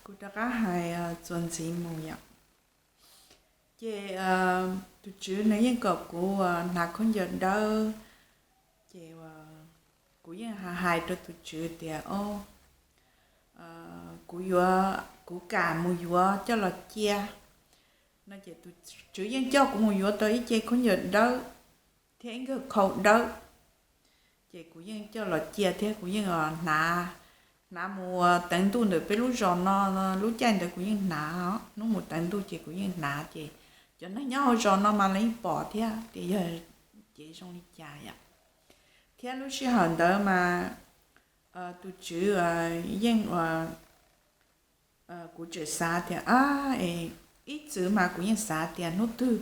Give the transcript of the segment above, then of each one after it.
Kuv rov qab hais txuas ntxiv mus yom. Ces tus tswv nws yeej kom kuv hnav khaub ncaws dawb, ces kuv yeej hais rau tus tswv tias, o, kuv yuav, kuv kam mus yuav coj los cia no. Ces tus tswv yeej coj kuv mus yuav tau ib ce khaub ncaws dawb thiab ib nkawg khau dawb. Ces kuv yeej coj los cia thiab kuv yeej hnav, hnav mus teev ntuj ntawm peb lub zos no, lub caij ntawd kuv yeej hnav, hnub mus teev ntuj ces kuv yeej hnav. Ces cov neeg nyob hauv zos no mas lawv yeej pom thiab tias yog cev zoo li cas yom. Thiab lub sij hawm ntawd mas tus tswv yeej, kuv tseem xav tias, ib txwm mas kuv yeej xav tias hnub twg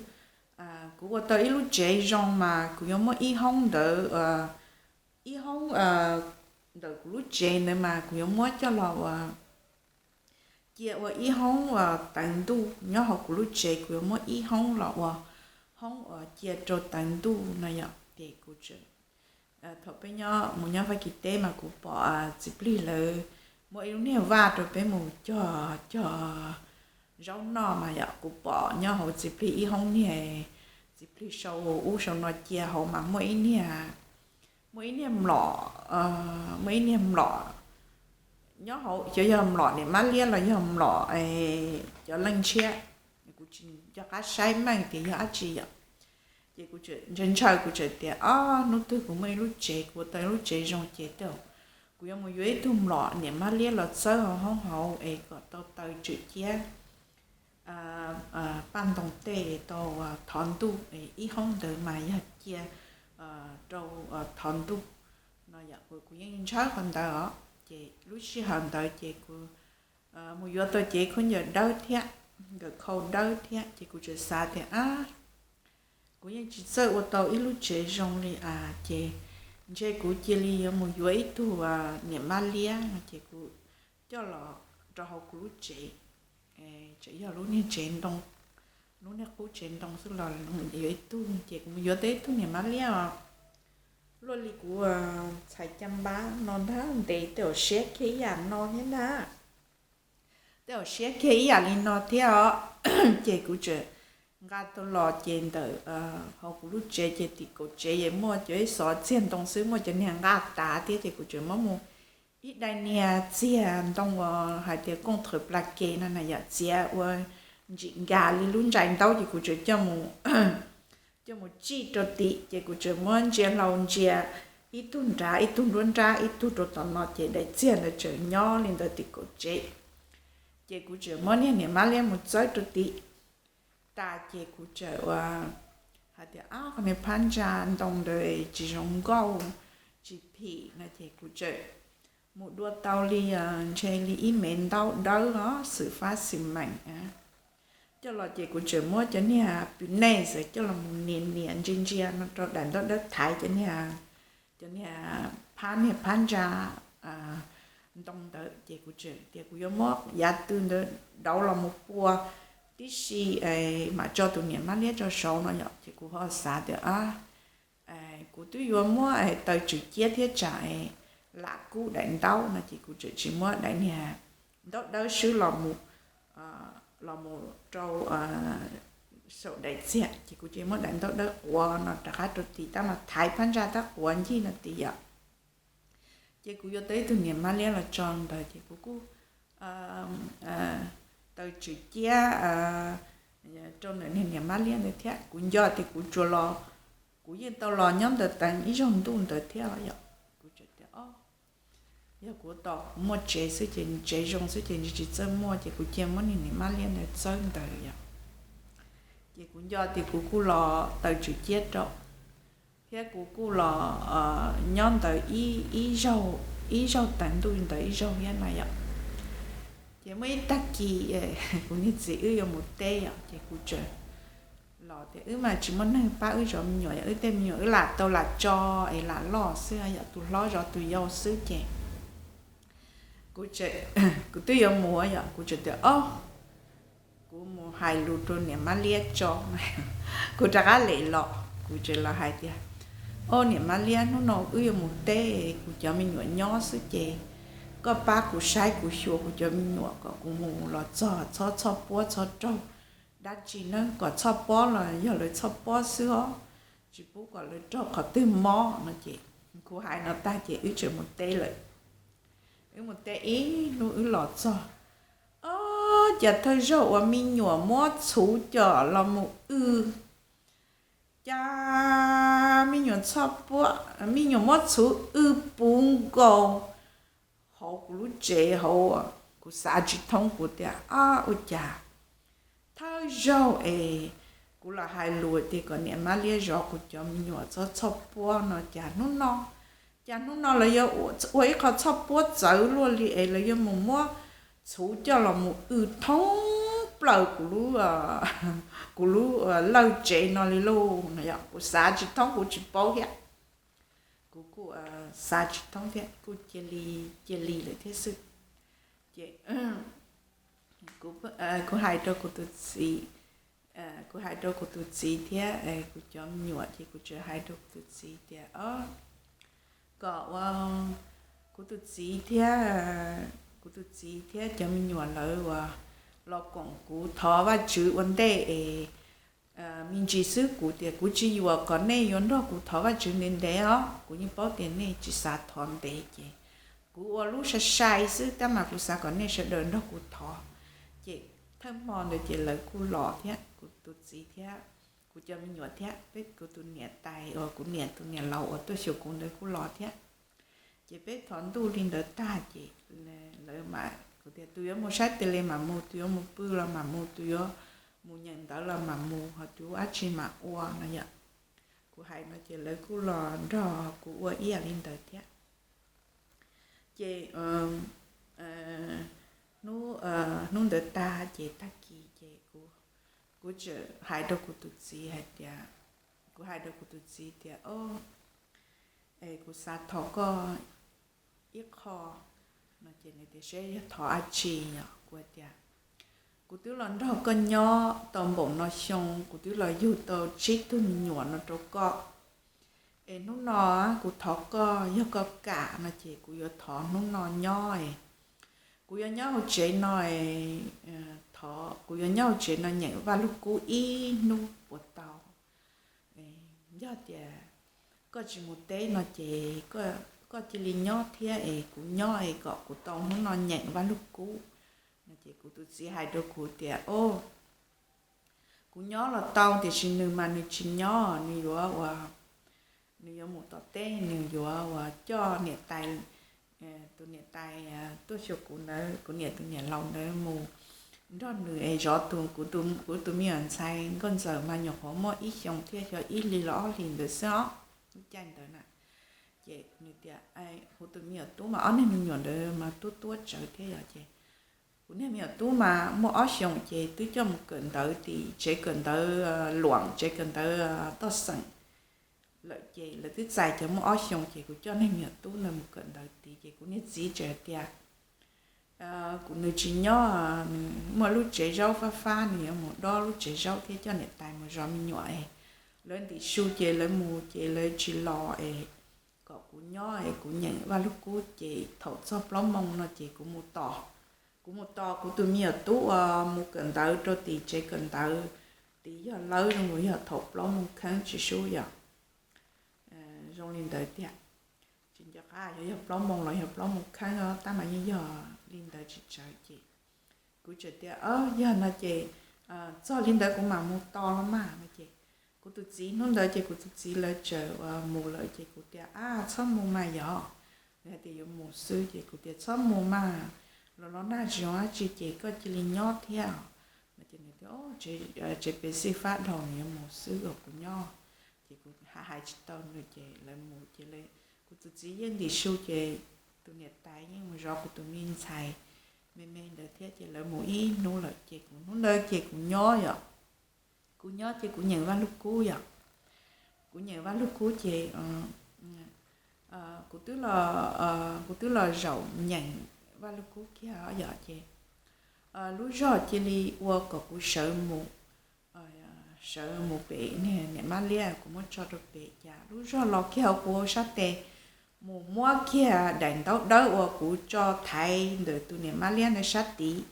kuv ua tau ib lub tsev zoo mas kuv yuav muab ib hoob ntawd, ib hoob ntawm kuv lub tsev ntawd mas kuv yuav muab coj los ua, cia ua ib hoob teev ntuj nyob hauv kuv lub tsev, kuv yuav muab ib hoob los ua hoob uas cia rau teev ntuj no yom. Ces kuv tseem, thaum peb nyob mus nyob Fab Kis teb mas kuv pom txiv plig lawv muab ib lub niag vaj rau peb mus cog, cog zaub noj mas yom, kuv pom nyob hauv txiv plig ib hoob niag, txiv plig sau ub sau no cia hauv mas muaj ib niag, muaj ib niag mlom, muaj ib niag mlom nyob hauv, xyov yog mlom niam mab liab los yog mlom cov leej ntshiab, kuv tsis nco qab saib meej tias yog dab tsi yom. Ces kuv ntshaw ntshaw kuv tseem tias, o, hnub twg kuv muaj ib lub tsev, kuv ua tau ib lub tsev zoo ces tej zaum kuv yuav mus yuav ib tug mlom niam mab liab los txawb hauv hoob hauv es kom tau taw tswm ciab paj ntoo tej tau thov ntuj, ib hoob ntawd mas yog cia rau thov ntuj no yom. Kuv yeej ntshaw qhov ntawd os. Ces lub sij hawm ntawd ces kuv mus yuav tau cev khaub ncaws dawb thiab, nkawm khau dawb thiab, ces kuv tseem xav tias, a, kuv yeej tsis txawj ua tau ib lub tsev zoo li as, ces ntshe kuv cia li yuav mus yuav ib tug niam mab liab no ces kuv coj los rau hauv kuv lub tsev. Tseem yog lub niag tsev ntoo, lub niag qub tsev ntoo xwb los yuav ib tug, ces kuv mus yuav tau ib tug niam mab liab os. Luaj li kuv txhais caj npab no ntag, ntev tej zaum siab kiag ib yam no thiab ntag. Tej zaum siab kiag ib yam li no thiab os. Ces kuv tseem nqa tau los ces ntawm hauv kuv lub tsev ces tim kaum tsev es muaj cov ib xov txiag ntoo xwb, muaj cov niag nqaj tav thiab, ces kuv tseem muab mus ib daim niag txiag ntoo uas hais tias kooj thawm pla ke no na yom, txiav ua ntsim nkag li lub ntsais ntaub, ces kuv tseem coj mus, coj mus tsij rau tim, ces kuv tseem muab ntsia hlau ntsia ib tug nrad, ib tug nruab nrab, ib tug rau tom no, ces daim txiag ntawd tseem nyob li ntawd tim kaum tsev. Ces kuv tseem muab niag niam mab liab mus txawb rau tim tas, ces kuv tseem ua hais tias, ab, qhov niag phab ntsa ntoo ntawd tsis zoo nkauj, tsis phim no, ces kuv tseem mus dua tau li, ntshe li ib me ntaub dawb os, xwm fab xwm meem coj los, ces kuv tseem muab cov niag pw nej xav coj los mus nias nias ntsia ntsia no rau daim ntaub dawb thaiv cov niag, cov niag phab, niag phab ntsa ntoo ntawd, ces kuv tseem tias kuv yuav muab yav tw ntawd dauv los mus pua tib si, mam tso tus niam mab liab tso saud no yom. Ces kuv ho xav tias, kuv twb yuav muab taws tswm ciab thiab tsam lam kub daim ntaub no, ces kuv tseem tsis muab daim niag ntaub dawb swb los mus, los mus rau saum daim txiag, ces kuv cia muab daim ntaub dawb quav no rov qab rau tim tab mas thaiv phab ntsa tab quav ncig no tim yom. Ces kuv yuav tau ib tug niam mab liab los tso ntawd, ces kuv kuj taws tswm ciab rau ntawm niag niam mab liab ntawd thiab. Kuv nco tias kuv tsuas los, kuv yeej tau los nyob ntawd teev ib zaug ntuj ntawd thiab yom. Kuv tseem tias, o, yog kuv tos kuv muaj tsev xwb ces tsev zoo xwb ces ntshe tsis txawj muaj, ces kuv cia muab niag niam mab liab ntawd txawb ntawd yom. Ces kuv nco tias kuv kuj los taws tswm ciab rau, thiab kuv kuj los nyob ntawd ib, ib zaug, ib zaug teev ntuj ntawd ib zaug thiab na yom. Ces muaj ib tag kis kuv niag txiv wb yuav mus teb yom, ces kuv tseem los tias wb mas tsis muaj neeg pab wb zov me nyuam, yog wb tej me nyuam wb lam tau lam tso es lam loj xwb, yog tus hlob zov tus yau xwb ces kuv, kuv twb yuav mus yom, kuv tseem tias, o, kuv mus hais lus rau niam mab liab tso. Kuv rov qab lem los, kuv tseem los hais tias, o, niam mab liab, hnub no wb yuav mus teb, kuv cov me nyuam nyob xwb ces koj pab kuv saib kuv xyuas kuv cov me nyuam kom kuv mus los txog txhob txhoj puab txhob raug dab tsi nawb, kom txhoj pob los yog lawv txhoj pob xwb os, tsis pub kom lawv raug qhov twg mob no ces kuv hais no tag ces wb tseem mus teb lawm. Wb mus teb ib hnub wb los txog, o, cas thawj zaug uas me nyuam muab txhuv coj los mus w, cas me nyuam txhoj puab, me nyuam muab txhuv w puv nkaus hauv kuv lub tsev hauv. Kuv xav tsis thoob, kuv tias, ab, ua cas thawj zaug es kuv los hais lus tias kom niam Mab Liab zov kuv cov me nyuam txhob txhoj puab no, cas hnub no, cas hnub no lawv yuav ua ib qho txhoj puab txawv luaj li es lawv yuav mus muab txhuv coj los mus w thoob plaws kuv lub, kuv lub lawj tsev no li lauj. Kuv xav tsis thoob, kuv tsis paub thiab. Kuv kuj xav tsis thoob thiab, kuj cia li, cia li lawm thiab xwb. Ces kuv hais rau kuv tus txiv, kuv hais rau kuv tus txiv thiab kuv cov me nyuam ces kuv tseem hais rau kuv tus txiv tias, o, kom ua kuv tus txiv thiab, kuv tus txiv thiab cov me nyuam lawv uas los koom kuv thov Vajtswv ua ntej es me ntsis xwb. Kuv tias kuv tsis yuam kom nej yuav nrog kuv thov Vajtswv ntev ntev os, kuv yeej paub tias nej tsis xav thov ntev ces kuv ua lub sai sai xwb tab mas kuv xav kom nej sawv daws nrog kuv thov. Ces thawj hmo ntawd ces lawv kuj los thiab, kuv tus txiv thiab kuv cov me nyuam thiab peb, kuv tus niam tais uas kuv niam tus niam laus uas tuaj xyuas kuv ntawd kuj los thiab. Ces peb thov ntuj li ntawd tag ces lawv mam, kuv tias tus yuav mus saib tele mam mus, tus yuav mus pw los mam mus, tus yuav mus nyeem ntawv los mam mus, ho tus ua dab tsi mam ua no yom. Kuv hais no ces lawv kuj los nrog kuv ua ib yam li ntawd thiab. Ces hnub ntawd tag ces tag kis ces kuv tseem hais rau kuv tus txiv hais tias, kuv hais rau kuv tus txiv tias, o, es kuv xav thov koj ib qho no ces nws tias seb yog thov dab tsi yom. Kuv tias kuv twb los nrog koj nyob tau npaum no xyoo, kuv twb los yug tau tsib tug me nyuam no rau koj. Es hnub no kuv thov koj, yog koj kam no ces kuv yuav thov hnub no nyob es kuv yuav nyob hauv tsev no, thov kuv yuav nyob hauv tsev no nyeem Vaj Lug Kub ib hnub puas tau? Yog tias koj tsis mus teb no ces koj cia li nyob thiab es kuv nyob es kom kuv tau hnub no nyeem Vaj Lug Kub no. Ces kuv tus txiv hais rau kuv tias, o, kuv nyob los tau, tiam sis nws mas nws tsis nyob, nws yuav ua, nws yuav mus tom teb, nws yuav ua coj niam tais, tus niam tais tuaj xyuas kuv ntawd, kuv niam tus niam laus ntawd mus nrog nws es zov tus, kuv tus me nyuam ntxhais nkauj ntxawm mas nyuam qhuav muaj ib xyoos thiab xyov ib hlis los ob hlis ntawd xwb os, lub caij ntawd na. Ces nws tias, kuv tus me nyuam tub mas ob niag me nyuam ntawd mas tuab tuab tsawv thiab yom, ces kuv niag me nyuam tub mas muaj ob xyoos ces twb coj mus kawm ntawv tim tsev kawm ntawv Luam, tsev kawm ntawv toj xeem lawm, ces lawv twb txais cov muaj ob xyoos ces kuv coj niag me nyuam tub ntawd mus kawm ntawv tid. Ces kuv niag txiv tseem hais tias, kuv, nws tsis nyob, nws muaj lub tsev zaub fab fab, nws yuav mus dob lub tsev zaub thiab coj niam tais mus zov me nyuam es lawv ntim su ces lawv mus ces lawv tsis los es kom kuv nyob es kuv nyeem Vaj Lug Kub ces thaum txog plaub moo no ces kuv mus tos, kuv mus tos kuv tus me nyuam tub uas mus kawm ntawv rau tim tsev kawm ntawv tid, yog lawv zoo yog thaum plaub moo kheeb tsis sub yom. Zoo li ntawd tiag, tsis nco qab yog, yog plaub moo los yog plaub moo kheeb os, tab mas yeej yog li ntawd tsis tsawg. Ces kuv tseem tias, yog no ces txog li ntawd kuv mam mus tos los mas no. Ces kuv tus txiv, hnub ntawd ces kuv tus txiv lawv tseem mus lawm ces kuv tias, ab, txhob mus mas yog, nws hais tias yuav mus xwb ces kuv tias txhob mus mas, los los nag tsis zoo dab tsi ces koj cia li nyob thiab. No ces nws tias, tsev pem xij fab dhau, nws yuav mus xwb kom kuv nyob. Ces kuv hais tsis tau nws ces lawv mus ces kuv tus txiv yeej ntim su ces tus niam tais yeej mus zov kuv tus me ntxhais me me ntawd thiab ces lawv mus ib hnub lawm ces kuv, hnub ntawd ces kuv nyob yom. Kuv nyob ces kuv nyeem Vaj Lug Kub yom. Kuv nyeem Vaj Lug Kub ces kuv twb los, kuv twb los zaum nyeem Vaj Lug Kub kiag yom ces lub zog cia li ua kom kuv sawv mus, sawv mus pem niam Mab Liab kuv muab tso rau pem, cas lub zog los kiag hauv kuv hauv sab tes, mus muab kiag daim ntaub dawb uas kuv tso thaiv ntawm tus niam mab liab ntawd sab tid,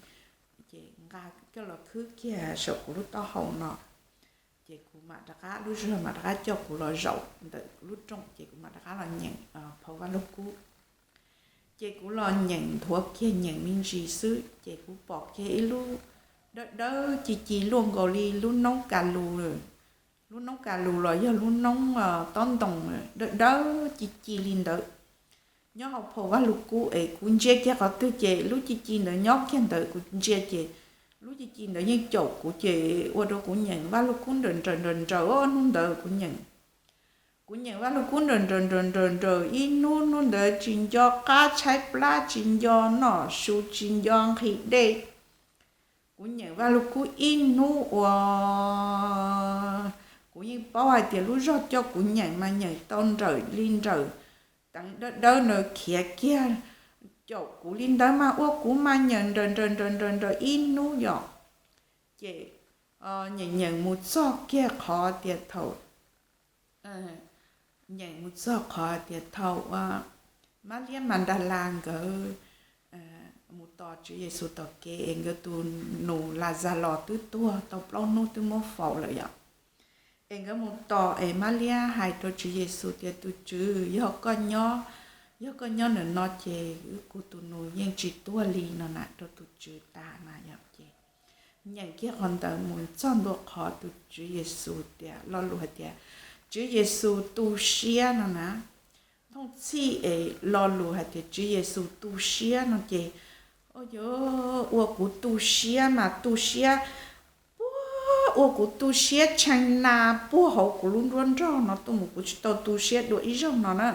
ces nqa coj los khwb kiag saum kuv lub taub hau no. Ces kuv mam rov qab, lub zog mam rov qab coj kuv los zaum ntawm kuv lub rooj, ces kuv mam rov qab los nyeem phau Vaj Lug Kub. Ces kuv los nyeem nthuav kiag nyeem me ntsis xwb, ces kuv pom kiag ib lub dawb dawb ci ci luaj nkaus li lub noob ka lus, lub noob ka lus los yog lub noob tob ntoos dawb dawb ci ci li ntawd nyob hauv phau Vaj Lug Kub. Es kuv ntsia kiag qhov twg ces lub ci ci ntawd nyob kiag ntawd, kuv ntsia ces lub ci ci ntawd yeej caum kuv, ces ua rau kuv nyeem Vaj Lug Kub nrawm nrawm nrawm nrawm. Hnub ntawd kuv nyeem, kuv nyeem Vaj Lug Kub nrawm nrawm nrawm nrawm nrawm ib hnub, hnub ntawd tsis nco qab tshaib plab, tsis nco noj su, tsis nco nqhis dej. Kuv nyeem Vaj Lug Kub ib hnub uas kuv yeej paub hais tias lub zog coj kuv nyeem mas nyeem tau nrawm li nrawm, teev dawb dawb na khiav kiag caum kuv li ntawd mas ua kuv mas nyeem nrawm nrawm nrawm nrawm nrawm ib hnub yom. Ces nyeem nyeem mus txog kiag qhov tias thaum, nyeem mus txog qhov tias thaum uas Mab Liab Mas Ntas Las nkawd mus tos Tswv Yexus tom kev es nkawd tus nus Las Zas Los twb tuag tau plaub hnub twb muab faus lawm yom. Es nkawd mus tos es Mab Liab hais rau Tswv Yexus tias, Tus Tswv, yog koj nyob, yog koj nyob ntawm no ces wb kuv tus nus yeej tsis tuag li no na, rau tus Tswv tas na yom. Ces nyeem kiag qhov ntawd mus txog ntua qhov tus Tswv Yexus tias, lo lus hais tias Tswv Yexus tu siab no na. Thooj txhij es lo lus hais tias Tswv Yexus tu siab no ces, o, yuav ua kuv tu siab mas tu siab puag, ua kuv tu siab tshee na puag hauv kuv lub nruab nrog no tuaj mus, kuv tsis tau tu siab dua ib zaug no na.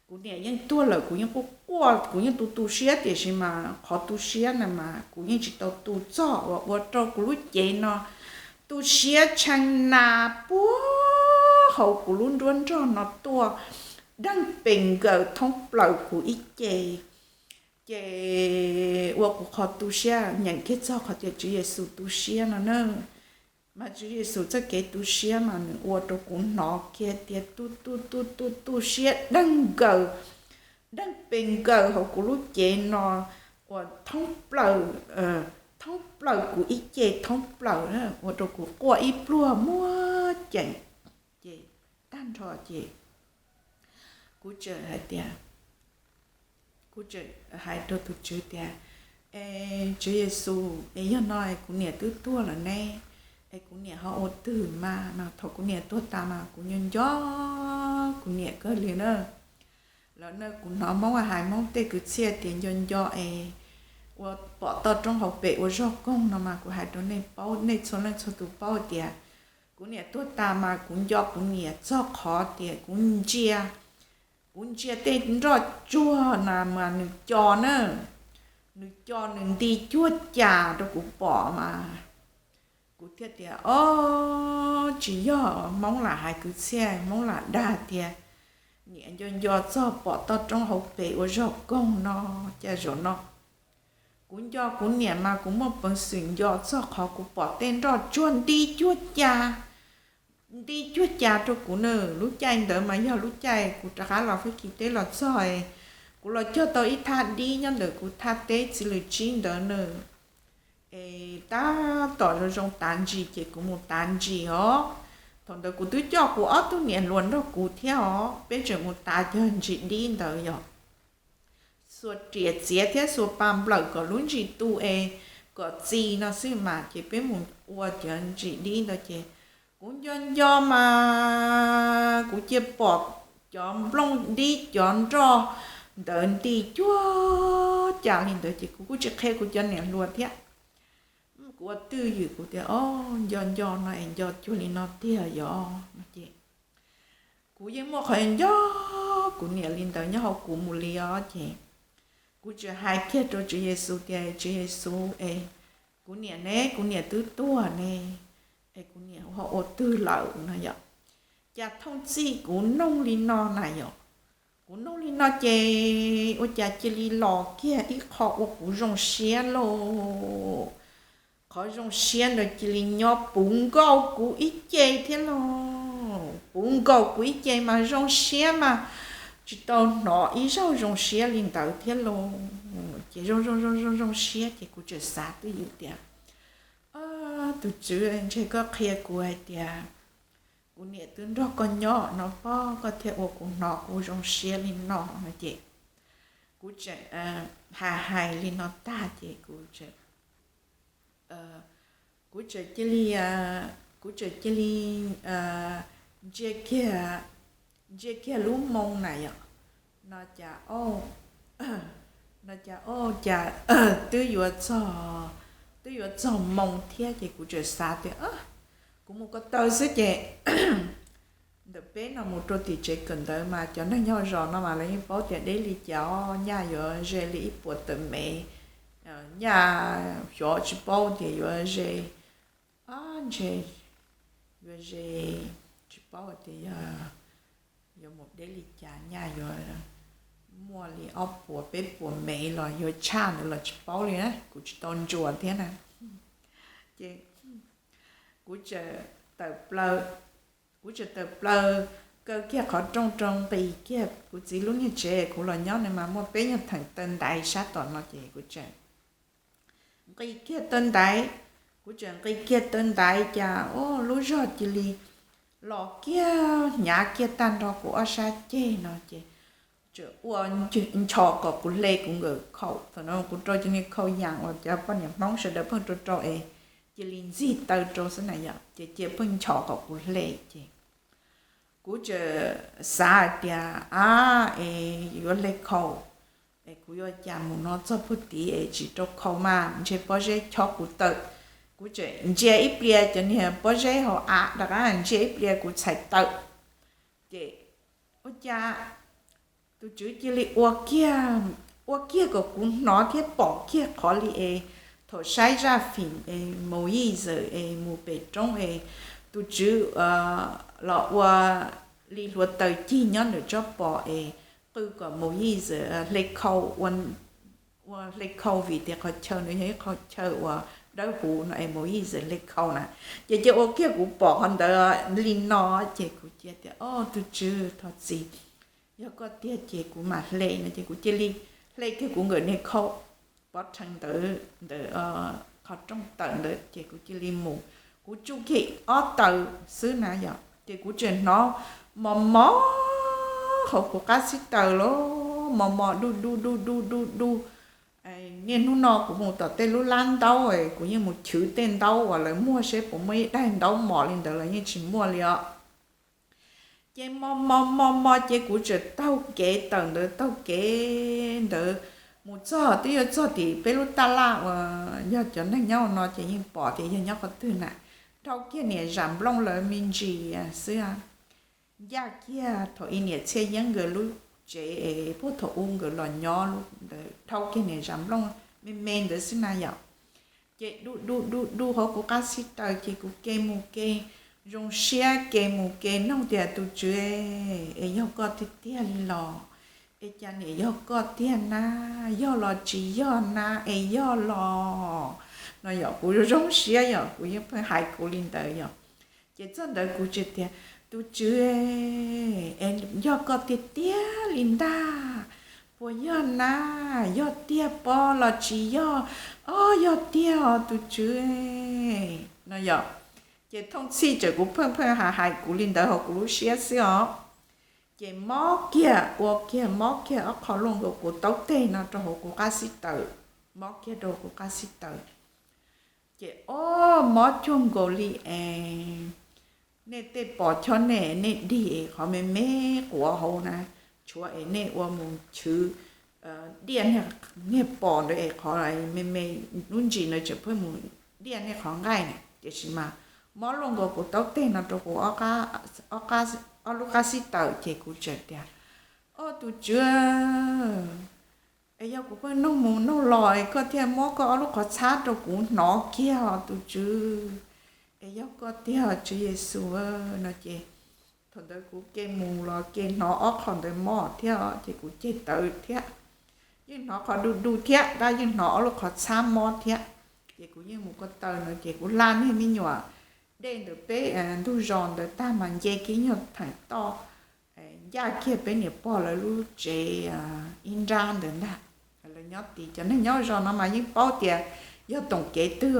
Kuv niam yeej tuag lawm, kuv yeej quaj quaj, kuv yeej tu tu siab, tiam sis mas qhov tu siab na mas kuv yeej tsis tau tu txog, uas ua rau kuv lub cev no tu siab tshee na puag hauv kuv lub nruab nrog no tuaj, deeg pes nkaws thoob plaws kuv ib ce. Ces ua kuv qhov tu siab, nyeem kiag txog qhov tias Tswv Yexus tu siab no na. Mas Tswv Yexus txoj kev tu siab mas nws ua rau kuv hnov kiag tias tu tu tu tu tu siab deeg nkaws, deeg pes nkaws hauv kuv lub cev no, uas thoob plaws, thoob plaws kuv ib ce thoob plaws, ua rau kuv quaj ib pluag muaj ceem. Ces tag nrho ces kuv txawm hais tias, kuv txawm hais rau tus Tswv tias, E, Tswv Yexus, es yog no es kuv niam twb tuag lawm ne, es kuv niam ho ua twg mas no? Thaum kuv niam tuag tas mas kuv nco nco kuv niam kawg li na. Lawv na, kuv hnov Hmoob hais, Hmoob tej kwv txhiaj tias nco nco es ua pom toj roob hauv pes ua zog koog no mas kuv hais rau nej paub, nej txhua leej txhua tus paub tias kuv niam tuag tas mas kuv nco kuv niam txog qhov tias kuv ntsia, kuv ntsia tej nroj tsuag na mas nws co na, nws co nws nti cuag cas rau kuv pom mas kuv thiaj tias, O, tsis yog, Hmoob lam hais kwv txhiaj, Hmoob lam dag tias niam nco nco txog pom toj roob hauv pes ua zog koog no, cas zaum no kuv nco kuv niam mas kuv muaj peev xwm nco txog qhov kuv pom tej nroj tsuag nti cuag cas, nti cuag cas rau kuv na. Lub caij ntawd mas yog lub caij kuv rov qab los Fab Kis teb los txog, kuv los cog tau ib thaj dib nyob ntawm kuv thaj teb txiv lws tsib ntawd na. Es tab tom zoo zoo tav ntsis ces kuv mus tav ntsis os. Thaum ntawd kuv twb coj kuv ob tug niam hluas nrog kuv thiab os, peb tseem mus tav cog ntsis dib ntawd yog xuas riam txiav thiab xuas pas nplawm kom lub ntsis tu es kom txi no xwb mas, ces peb mus ua cov ntsis dib ntawd ces kuv nco nco mas kuv cia pom cov nplooj dib cov nroj ntawd nti cuag cas li ntawd ces kuv kuj tsis qhia kuv cov niam hluas thiab. Kuv ua twj ywm kuv tias, O, nco nco no es nco cuag li no tiag yog no ces kuv yeej muaj qhov nco kuv niam li ntawd nyob hauv kuv mus li os. Ces kuv txawm hais kiag rau Tswv Yexus tias, Tswv Yexus, es kuv niam ne, kuv niam twb tuag ne, es kuv niam ho ua twg lawm no yom? Cas thooj txij kuv noog li no na yom? Kuv noog li no ces ua cas cia li los kiag ib qho ua kuv zoo siab lauj. Qhov zoo siab ntawd cia li nyob puv nkaus kuv ib ce thiab lauj. Puv nkaus kuv ib ce mas zoo siab mas tsis tau hnov ib zaug zoo siab li ntawd thiab lauj. Ces zoo zoo zoo zoo zoo siab ces kuv txawm xav twj ywm tias, tus tswv, ntshe koj qhia kuv hais tias kuv niam twb nrog koj nyob no pob koj thiaj ua kuv hnov kuv zoo siab li no no ces kuv tseem hais hais li no tag ces kuv tseem, kuv tseem cia li, kuv tseem cia li ntsia kiag, ntsia kiag lub moo na yom, no cas, no cas o cas twb yuav txog, twb yuav txog moo thiab ces kuv tseem xav tias kuv mus ko taw xwb ces ntawm peb no mus rau tim tsev kawm ntawv mas cov neeg nyob zos no mas lawv yeej paub tias deb li cas os, nyaj yuav ze li ib puas tawm mev, nyaj xyov tsis paub tias yuav ze, ntshe yuav ze, tsis paub tias yog yuav mus deb li cas, nyaj yuav muaj li ob puas peb puas mev los yuav tshaj ntawd los tsis paub li na, kuv tsis tau ntsuas thiab na. Ces kuv tseem tawm plaws, kuv tseem tawm plaws kaw kiag qhov rooj rau nqis kiag kuv txiv lub niag tsev kuv los nyob na mas muaj peb nyuag theem taw ntaiv sab tom no ces kuv tseem nqis kiag taw ntaiv, kuv tseem nqis kiag taw ntaiv cas o lub zog cia li los kiag hnyav kiag tag nrho kuv ob sab ceg no ces tseem ua ncho kom kuv hle kuv nkawm khaum, thaum no kuv rau cov niag khaum yas uas cov poj niam Hmoob sawv daws pheej rau rau es cia li ntxig taw rau xwb na yom, ces cia pheej ncho kom kuv hle ces kuv tseem xav hais tias a, es yuav hle khaum es kuv yuav cas mus no txog puag tid es tsis rau khaum mas ntshe pob zeb chob kuv tawm. Kuv tseem ntsia ib pliag cov niag pob zeb hauv av rov qab ntsia ib pliag kuv txhais tawm ces ua cas tus tswv cia li ua kiag, ua kiag kom kuv hnov thiab pom kiag qhov li es thaum saib zaj fim es Mus Yij Zawm es mus pem roob es tus tswv los ua li hluav taws cig nyob ntawm tsob pos es qw kom Mus Yij Zawm hle khau, ua hle khau vim tias qhov chaw ntawd yog ib qhov chaw uas dawb huv no es Mus Yij Zawm hle khau na. Ces cia ua kiag kuv pom qhov ntawd li no ces kuv cia tias o tus tswv thov txim, yog koj tiag ces kuv mam hle no ces kuv cia li hle kiag kuv nkawm niag khau pov rhees ntawd ntawm qhov rooj tawm ntawd ces kuv cia li mus, kuv tsuj kiag ob taw xwb na yom ces kuv tseem hnov mos mos hauv kuv qab xib taws los mos mos du du du du du du. Niaj hnub no kuv mus tom tej lub lab ntaub kuv yeej mus chwv tej ntaub uas lawv muag seb puas muaj ib daig ntaub mos li ntawd los yeej tsis muaj li os. Ces mos mos mos mos ces kuv tseem taug kev tawm ntawd taug kev ntawd mus txog twb yuav txog tim peb lub taj laj uas yog cov neeg nyob no ces yeej pom tias yog nyob qhov twg na. Dhau kiag niam zam nplooj lawv me ntsis xwb, ncaj kiag thaum ub niam Txhiaj Yeeb nkawd lub tsev es puag thaum ub nkawd los nyob ntawd, dhau kiag niam zam nplooj me me ntawd xwb na yom. Ces du du du du hauv kuv qab xib taws ces kuv ke mus ke zoo siab ke mus ke noog tias tus tswv es yog koj tiag tiag li los? Es cas niam yog koj tiag na? Yog los tsis yog na? Es yog los no yom, kuv zoo siab yom, kuv yeej pheej hais kuv li ntawd yom. Ces txog ntawd kuv tseem tias tus tswv es yog koj tiag tiag li ntag, puas yog na? Yog tiag pob los tsis yog? Ob, yog tiag os tus tswv no yom. Ces thooj txhij tseem kuv pheej pheej hais hais kuv li ntawd hauv kuv lub siab xwb os. Ces mob kiag ua kiag mob kiag ob qho luaj nkaus kuv taub teg no rau hauv kuv qab xib taws, mob kiag rau kuv qab xib taws. Ces ob, mob cuag nkaus li es nej tej pos chob nej, nej dig es qhov me me quav hauv na, tshuav es nej ua mus chwv diaj niag pos ntawd es qhov me me lub ntsis ntawd tseem pheej mus diaj nej qhov nqaij na. Tiam sis mas mob luaj nkaus kuv taub teg no rau kuv ob lub qab xib taws ces kuv tseem tias o tus tswv, es yog kuv pheej noog mus noog los es koj thiaj muab koj ob lub qhov txhab rau kuv hnov kiag os tus tswv. Es yog koj tiag tswv Yexus no ces thaum ntawd kuv ke mus los ke hnov ob qho ntawd mob thiab ces kuv ceg tawv thiab. Yeej hnov qhov du du thiab tab yeej hnov ob lub qhov txhab mob thiab. Ces kuv yeej mus ko taw no ces kuv hla niag me nyuam dej ntawd peb ntug zos ntawd tag mas nce kiag nyuag theem toj ncaj kiag peb niam pog lawv lub tsev ib nrab ntawd ntag. Lawv nyob tid, cov neeg nyob zos no mas yeej paub tias yog toom kev twg.